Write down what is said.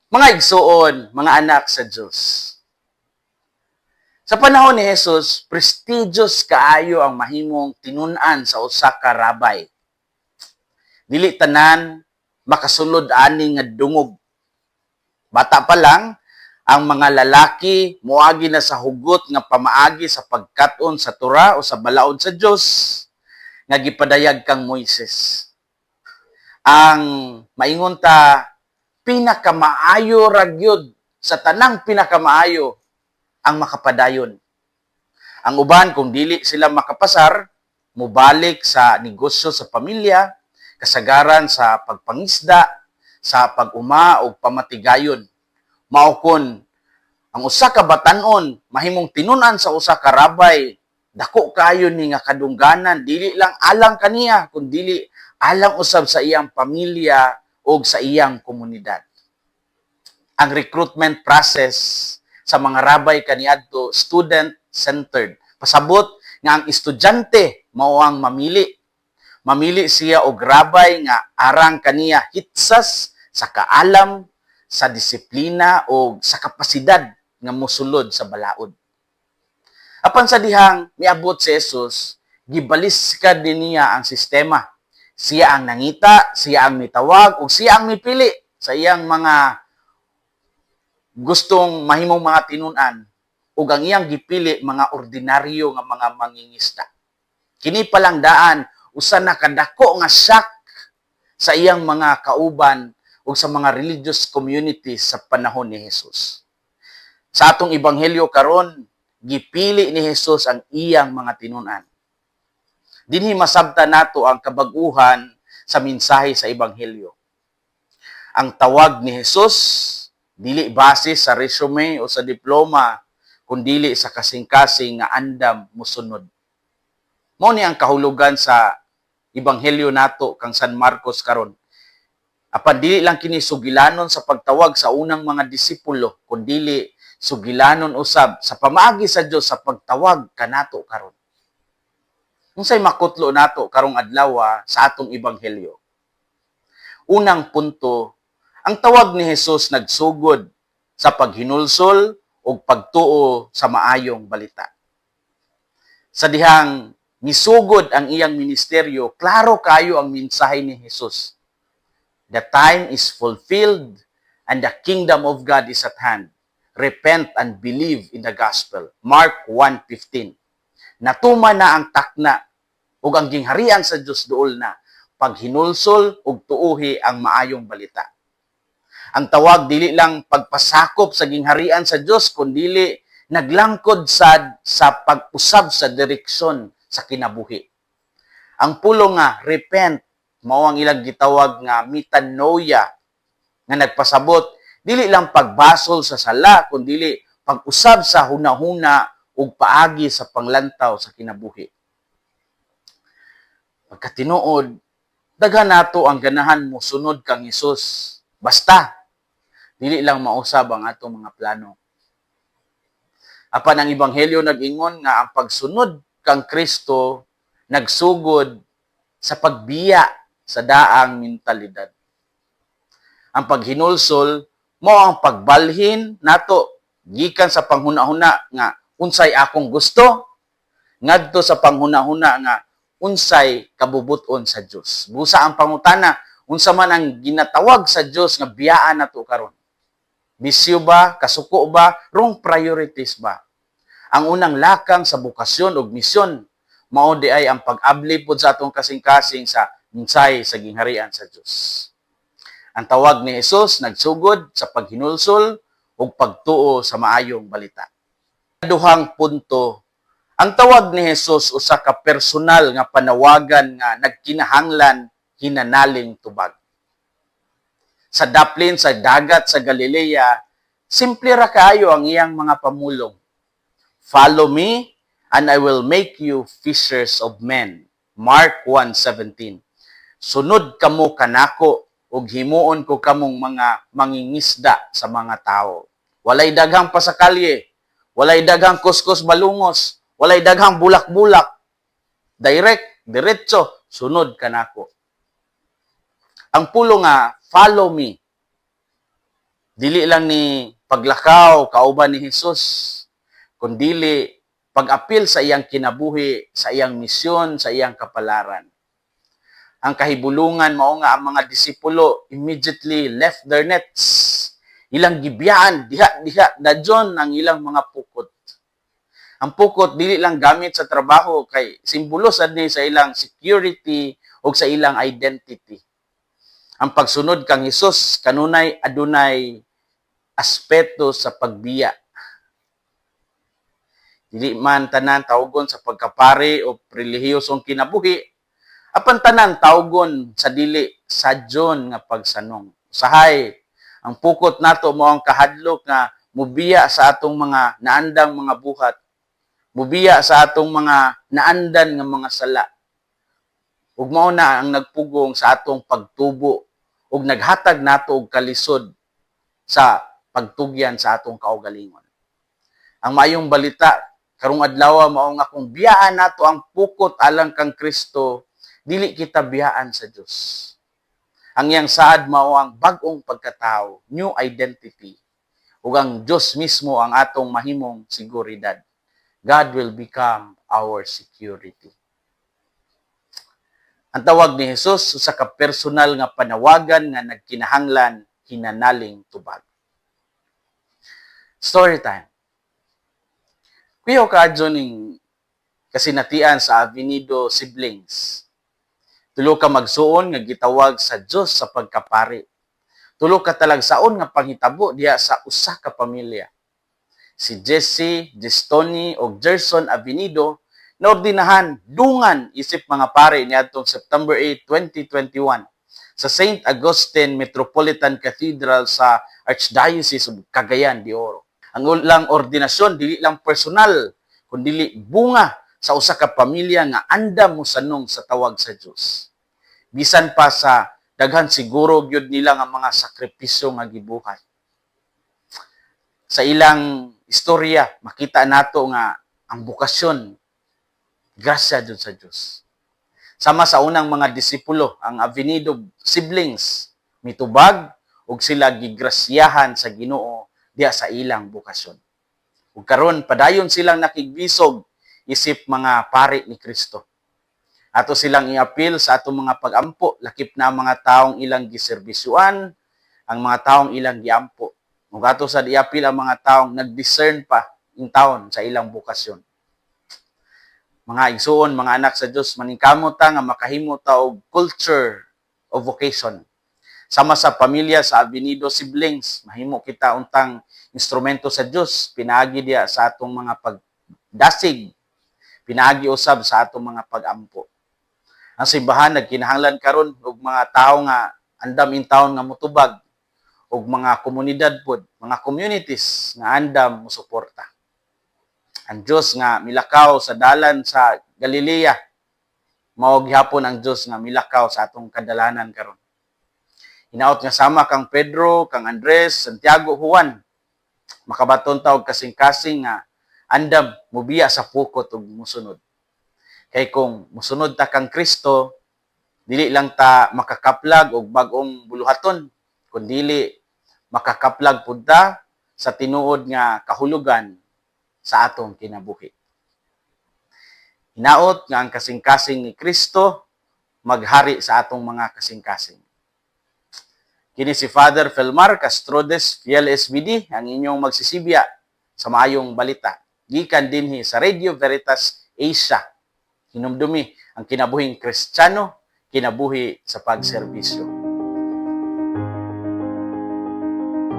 Mga igsuon, mga anak sa Diyos. Sa panahon ni Jesus, prestigious kaayo ang mahimong tinun-an sa usa ka rabay. Dili tanan makasulod ani nga dungog. Bata pa lang, ang mga lalaki moagi na sa hugot nga pamaagi sa pagkat-on sa Torah o sa balaod sa Dios nga gipadayag kang Moises. Ang maingon ta pinakamaayo ra gyud sa tanang pinakamaayo ang makapadayon. Ang uban, kung dili sila makapasar, mobalik sa negosyo sa pamilya, kasagaran sa pagpangisda, sa pag-uma o pamatigayon. Mao kon ang usa ka batan-on mahimong tinun-an sa usa ka rabay, dako kayo ni nga kadungganan, dili lang alang kaniya kundili alang usab sa iyang pamilya o sa iyang komunidad. Ang recruitment process sa mga rabay kaniadto, student-centered. Pasabot nga ang estudyante mao ang mamili. Mamili siya og rabay nga arang kaniya hitsas sa kaalam, sa disiplina o sa kapasidad nga mosulod sa balaod. Apan sa dihang miabot si Jesus, gibaliskad din niya ang sistema. Siya ang nangita, siya ang mitawag, ug siya ang mipili sa iyang mga gustong mahimong mga tinun-an, ug ang iyang gipili mga ordinaryo nga mga mangingisda. Kini palang daan usa na kadako nga shock sa iyang mga kauban ug sa mga religious communities sa panahon ni Jesus. Sa atong ebanghelyo karon, gipili ni Jesus ang iyang mga tinun-an. Dinhi masabta nato ang kabag-uhan sa mensahe sa ebanghelyo. Ang tawag ni Jesus dili base sa resume o sa diploma, kundili sa kasing-kasing nga andam mosunod. Mao ni ang kahulugan sa ebanghelyo nato kang San Marcos karon. Apan dili lang kini sugilanon sa pagtawag sa unang mga disipulo, kundili sugilanon usab sa pamaagi sa Dios sa pagtawag kanato karon. Unsay makutlo nato karong adlaw sa atong ebanghelyo? Unang punto, ang tawag ni Jesus nagsugod sa paghinulsol ug pagtuo sa maayong balita. Sa dihang misugod ang iyang ministeryo, klaro kayo ang mensahe ni Jesus. "The time is fulfilled and the kingdom of God is at hand. Repent and believe in the gospel." Mark 1:15. Natuman na ang takna ug ang gingharian sa Dios duol na. Paghinulsol ug tuuhi ang maayong balita. Ang tawag dili lang pagpasakop sa gingharian sa Dios, kundili naglangkod sad sa pag-usab sa direksyon sa kinabuhi. Ang pulong nga repent mao ang ilang gitawag nga metanoia nga nagpasabot dili lang pagbasol sa sala, kundili pag-usab sa hunahuna ug paagi sa panglantaw sa kinabuhi. Pagkatinuod, daghan nato ang ganahan mo sunod kang Hesus. Basta dili lang mausab ang atong mga plano. Apan ang ebanghelyo nag-ingon nga ang pagsunod kang Kristo nagsugod sa pagbiya sa daang mentalidad. Ang paghinulsol mao ang pagbalhin nato gikan sa panghuna-huna nga unsay akong gusto ngadto sa panghuna-huna nga unsay kabubut-on sa Dios. Busa ang pangutana, unsa man ang ginatawag sa Dios nga biyaan nato karon? Bisyo ba, kasuko ba, wrong priorities ba? Ang unang lakang sa bokasyon ug misyon mao di ay ang pag-abli pod sa atong kasing-kasing sa mensahe sa gingharian sa Dios. Ang tawag ni Jesus nagsugod sa paghinulsol ug pagtuo sa maayong balita. Duhang punto, ang tawag ni Jesus usa ka personal nga panawagan nga nagkinahanglan hinanaling tubag. Sa daplin sa dagat sa Galilea, simple ra kaayo ang iyang mga pamulong. "Follow me and I will make you fishers of men." Mark 1:17. Sunod kamo kanako ug himuon ko kamong mga mangingisda sa mga tao. Walay daghang pasakalye, walay daghang kuskus balungos, walay daghang bulak-bulak. Direct, diretso, sunod kanako. Ang pulong nga follow me. Dili lang ni paglakaw kauban ni Hesus, kundili pag-apil sa iyang kinabuhi, sa iyang misyon, sa iyang kapalaran. Ang kahibulungan mao nga ang mga disipulo immediately left their nets. Ilang gibiyaan diha diha dajon ang ilang mga pukot. Ang pukot dili lang gamit sa trabaho kay simbolo sad ni sa ilang security o sa ilang identity. Ang pagsunod kang Hesus kanunay adunay aspeto sa pagbiya. Dili man tanan tawgon sa pagkapari o relihiyosong kinabuhi, apan tanan tawgon sa dili sadyon nga pagsanong. Usahay, ang pukot nato mao ang kahadlok nga mubiya sa atong mga naandang mga buhat, mubiya sa atong mga naandan nga mga sala. Ug mao na ang nagpugong sa atong pagtubo ug naghatag nato og kalisod sa pagtugyan sa atong kaugalingon. Ang maayong balita karong adlaw mao nga kung biyaan nato ang pukot alang kang Kristo, dili kita biyaan sa Dios. Ang iyang saad mao ang bag-ong pagkatao, new identity. Ug ang Dios mismo ang atong mahimong seguridad. God will become our security. Ang tawag ni Jesus usa ka personal nga panawagan nga nagkinahanglan hinanaling tubag. Story time. Kuyaw ka ning kasinatian sa Avenido siblings. Tulo ka magsuon nga gitawag sa Dios sa pagkapari. Tulo ka talagsaon nga panghitabo diha sa usa ka pamilya. Si Jesse, Gestoni ug Gerson Avenido naordinahan dungan isip mga pare niadtong September 8, 2021 sa St. Augustine Metropolitan Cathedral sa Archdiocese of Cagayan de Oro. Ang ilang ordinasyon dili lang personal kundi bunga sa usa ka pamilya nga andam mosanong sa tawag sa Dios. Bisan pa sa daghan siguro gyud nila nga mga sakripisyo nga gibuhat. Sa ilang istorya, makita nato nga ang bokasyon, grasya jud sa Dios. Sama sa unang mga disipulo, ang Avenido siblings mitubag ug sila gigrasyahan sa Ginoo diha sa ilang bokasyon. Ug karon padayon silang nakigbisog isip mga pari ni Kristo. Ato silang iapil sa atong mga pagampo, lakip na ang mga taong ilang giserbisyuan, ang mga taong ilang giampo. Ug ato sad iapil ang mga taong nag-discern pa in taon sa ilang bokasyon. Mga igsuon, mga anak sa Dios, maningkamot ta nga makahimo ta og culture of vocation. Sama sa pamilya sa Avenido siblings, mahimo kita untang instrumento sa Dios pinaagi diha sa atong mga pagdasig, pinaagi usab sa atong mga pagampo. Ang simbahan nagkinahanglan karon og mga tawo nga andam in taon nga motubag og mga komunidad pod, mga communities nga andam mosuporta. Ang Dios nga milakaw sa dalan sa Galilea, mao gihapon ang Dios nga milakaw sa atong kadalanan karon. Hinaot nga sama kang Pedro, kang Andres, Santiago, Juan, makabaton ta og kasing-kasing nga andam mubiya sa pukot ug musunod. Kay kung musunod ta kang Kristo, dili lang ta makakaplag og bag-ong buluhaton, kundili makakaplag pud ta sa tinuod nga kahulugan sa atong kinabuhi. Hinaot nga ang kasing-kasing ni Kristo maghari sa atong mga kasing-kasing. Kini si Father Felmar Castrodes, Fiel SVD, ang inyong magsisibya sa maayong balita. Gikan dinhi sa Radio Veritas Asia. Hinumdumi ang kinabuhing Kristiyano, kinabuhi sa pagserbisyo.